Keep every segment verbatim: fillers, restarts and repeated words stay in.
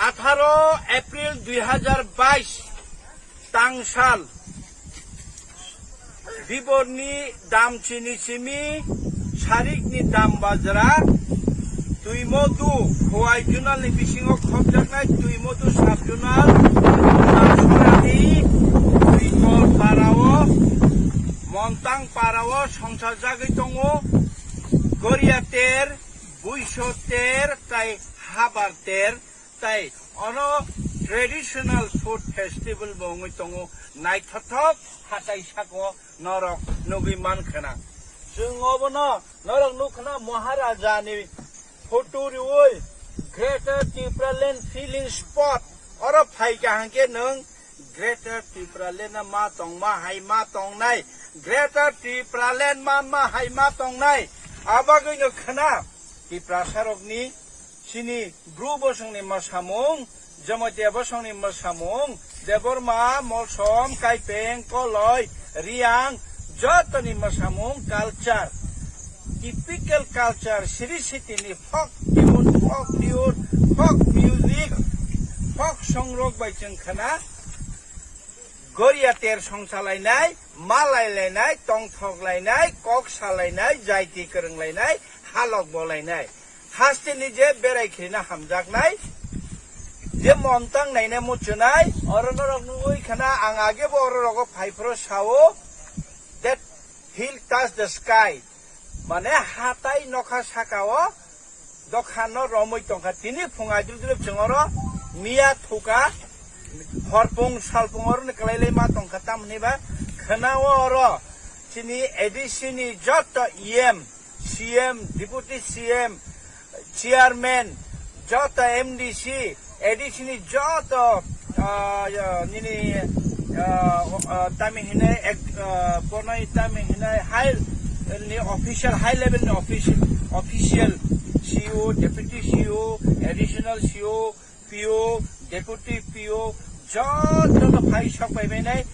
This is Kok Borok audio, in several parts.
Atharo April dui hajar bais tangsal, Diborni Damchini simi Sarikni Dambajra, Twimodu, Khowai Junalni bisingo khopjaknai Twimodu Sub Junal, Sorani, Twikol Parao, Montang Parao songsajagwi tongo. Goriya ter, Buiso ter, tai Habar ter, tai ono traditional food festival bo wngwi tongo, naithothok hatai sako norok nugwi mankha na. Chwng obono norok nukha na Maharaja ni photo riwi Greater Tipraland feeling spot oro phaikha hwnkhe nwng Greater Tipraland ma tongma hai ma tongnai, Greater Tipraland ma ma hai ma tongnai. Abagwino khna Tiprasarokni chini Bru bosongni mwsamung, Jamatia bosongni mwsamung, Debbarma, Molsom, Kaipeng, Koloi, Riang, jotoni mwsamung, culture, typical culture, Sri Sitini folk tune, folk tune, folk music, folk songrok bai chwng khna Goria ter song salainai, malai lainai, tongthok lainai, kok salainai, jaiti kwrwng lainai, halok bolainai. Hasteni je berai khirina hamjaknai, je montang nainai muchunai, oro norok nugwi khana ang age bo oro rogo phaiphro sao, that hill touch the sky. Mane hatai nokha saka o, dokhano romwi tongkha. Tini phung aidruk druk chwng oro miya thuka, horpung salpung oro ni kwlai lai ma tongkha. Tamni ba khna o oro chini A D C ni joto E M, C M, Deputy C M, Chairman, joto M D C, A D C ni joto, ah, ya, nini, ah, ah, tami hinai ek, ah, bonai tami hinai high ni official, high level ni official, official C E O, Deputy C E O, Additional C E O, P O, Deputy P O, joto no phai sok pai mai nai,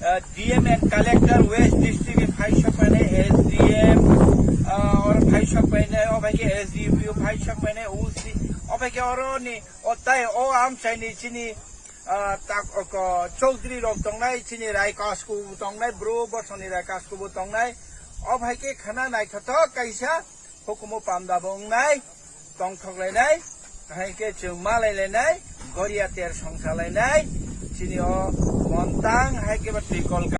ah, D M and Collector West District ni phai sok pai nai, S D M, ah, oro phai sok pai nai, o bai ke S D P O phai sok pai nai, O C, o bai ke oro ni O tai o amchaini chini, ah, tak, o ko, Chaudhary rok tongnai, chini Rai Kasku tongnai, Bru bosongni Rai Kasku bo tongnai. O hai khe khana naithothok kaisa hukumu panda bo wngnai, tongthok lainai, hai khe chwng malai lainai, goria ter songsa lainai, chini o montang hai khe ba twikol